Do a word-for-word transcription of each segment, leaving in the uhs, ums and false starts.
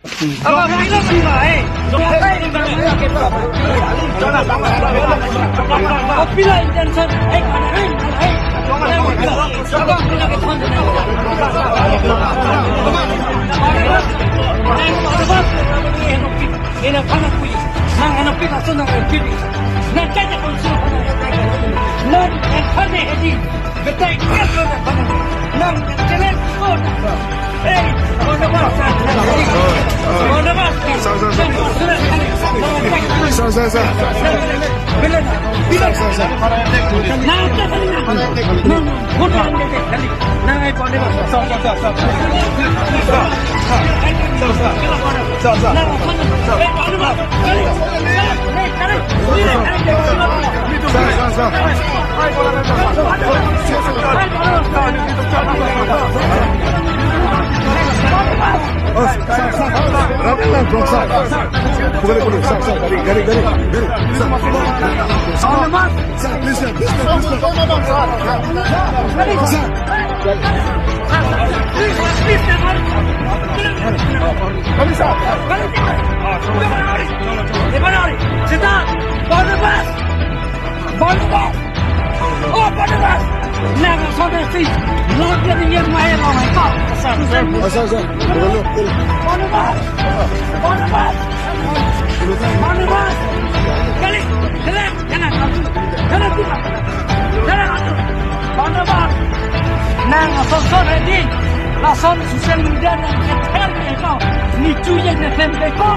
Abang, abang, abang, eh. Abang, abang, abang, eh. Abang, abang, abang, eh. Abang, abang, abang, eh. Nang anak pi lason nang pi. Nang kaya konsul. Nang kaya hedi. Betai kaya konsul. Nang kaya konsul. Hey, konsul. Konsul. Sir, sir, sir. Sir, sir, sir. Nang kaya konsul. Nang, nang, nang. Nang ai pon dei ba. Sa, sa, sa, sa. Sa, sa. Sa, sa. Nang ai pon dei ba. Kali. Kali. Kali. Sa, sa, sa. Oh, sa, sa, sa. Rap lang, bro, sa. Pukul, pukul, sa, sa. Gari, gari, gari, gari. Sa. Sa, please, sir, please, sir, please, sir. Sir. Kali, sir. Kali, sir. Sit down. Barnabas. Barnabas. Oh, Barnabas. Never saw the sea. Lord, let me hear my long. Sir, sir. Oh, sir, sir. Barnabas. Barnabas. Barnabas. Kali, kali. Kena, kena, kena, kena, kena, kena, Barnabas. Nang ason-son hedi. Lason social media nang keter ni ko. Ni chuye ne tem ko.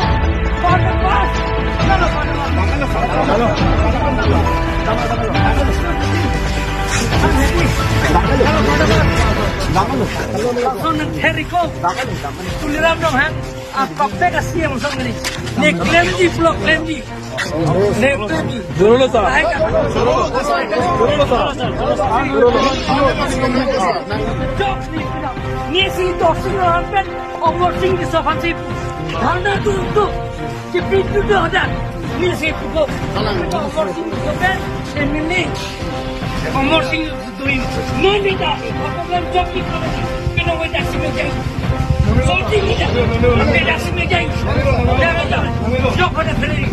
Barnabas. Halo, Barnabas. Halo. Halo, Barnabas. Lason nang teri ko. Tuliram dong, ha? Apa pek asi yang song ni? Ne claim di, pulo claim di. Ne claim di. Dulu lo, sir. Baik, dulu lo, sir. Dulu lo, sir. Jok ni, ni si tok si lo hampir Omor Singh di sofa si. Handa tu tu. Kipi tu tu ada. Ni si tu ko. Omor Singh di sofa. Emini. Omor Singh. Doing. No need that. Problem jump in. Kino wait that simi jai. Something need that. Wait that simi jai. Jai jai. Jok pada beli.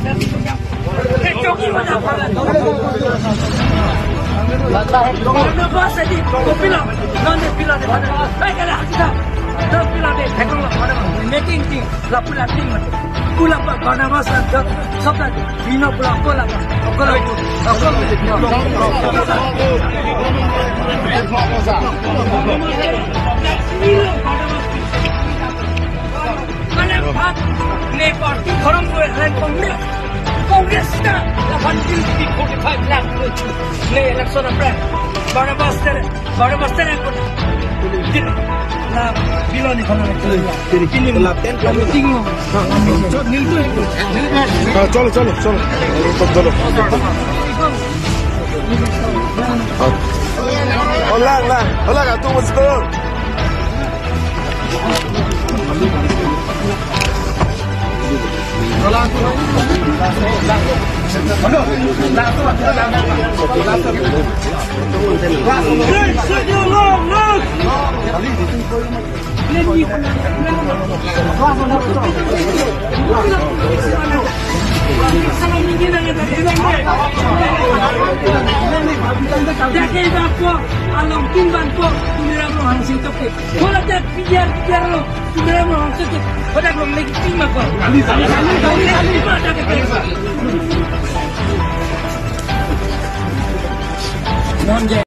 Hey, jok pada beli. Barnabas adi. Kopilo. Non de pilo de. Hey, kala kita. Don pilo de. Hekong lo. Making thing. Lapu lapu mati. Pula pa Barnabas la, sabda bino pula pula pa. Okolo, okolo. Mane bhat ne party forum ko line Congress. Congress ka la bhat forty-five lakh ne election apre. Barnabas tere. Barnabas tere ko. Kini. Na, bilo ni khana ni. Kini. Kini. La ten kami tinggal. Ah, chalo, chalo, chalo. Chalo. Ah. Hola, hola. Hola, ka tu mesti. Along tin ban ko, Tuliram Ronghang sing toke. Hola jak pijar pijar lo. Tuliram Ronghang sing toke. Hola belum lagi tim apa? Kali, kali, kali, kali, kali. Pada ke. Non je.